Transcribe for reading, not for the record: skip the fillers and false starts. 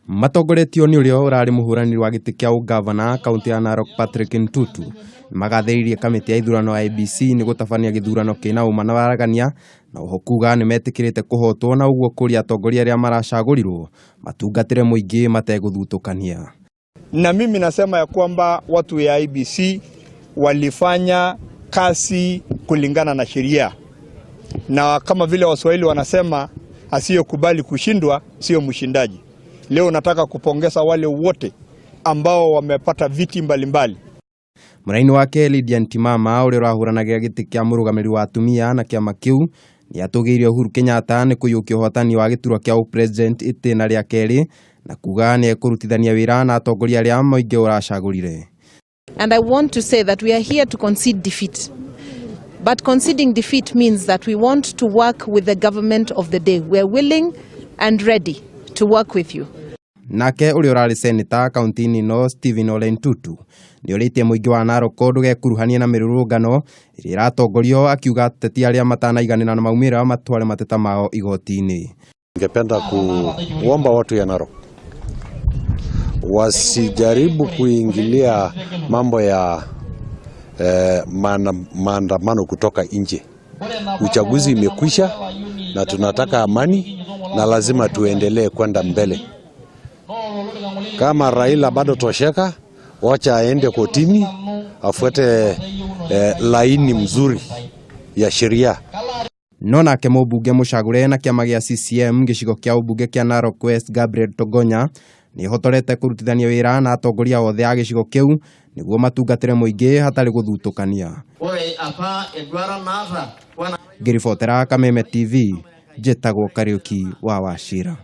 Matongoretio nĩ ũrĩa ũrarĩ mũhũranĩri wa gĩtĩ kĩa ũngavana kaũntĩ ya Narok Patrick Ntutu nĩmagathĩrĩirie kamĩtĩ ya ithurano IEBC nĩ gũtabania gĩthurano kĩna ũma na waragania na oho kuga nĩmetĩkĩrĩte kũhotwo na ũguo kũria atongoria arĩa maracagũrirwo matungatĩre mũingĩ mategũthutũkania. Na mimi nasema ya kwamba watu ya IEBC walifanya kazi kulingana na sheria, na kama vile Waswahili wanasema asiyekubali kushindwa sio mshindaji. Leo nataka kupongeza wale wote ambao wamepata viti mbalimbali. Mũraini wake Lydia Ntimama ũrĩa ũrahũranagĩra gĩtĩ kĩa mũrũgamĩrĩri wa atumia na kĩama kĩu nĩatũgĩirie Uhuru Kenyatta nĩ kũiyũkia ũhotani wa gĩturwa kĩa ũpresident itĩna rĩa kerĩ na kuga nĩekũrutithania wĩra na atongoria arĩa mũingĩ ũracagũrire. And I want to say that we are here to concede defeat. But conceding defeat means that we want to work with the government of the day. We are willing and ready to work with you. Nake ũrĩa ũrarĩ seneta kaunti-inĩ ĩno Stephen Ole Ntutu nĩorĩtie mũingĩ wa Narok ndũgekuruhanie na mĩrũrũngano ĩrĩa ĩratongorio akiuga ateti arĩa matanaiganĩra na maumĩrĩra matware mateta mao igoti-inĩ. Ningependa kuomba watu ya Narok wasijaribu kuingilia mambo ya maandamano kutoka nje. Uchaguzi imekwisha na tunataka amani na lazima tuendelee kwenda mbele. Kama Raila bado tosheka, wacha aende kotini afuate laini mzuri ya sheria. No nake mũmbunge mũcagũre na kĩama gĩa CCM gĩcigo kĩa ũmbunge kĩa Narok West Gabriel Togonya nĩehotorete kũrutithania wĩra na atongoria othe a gĩcigo kĩu nĩguo matungatĩre mũingĩ hatarĩ gũthutũkania. Ngĩribotera Kameme TV njĩtagwo Kariũki wa Wachira.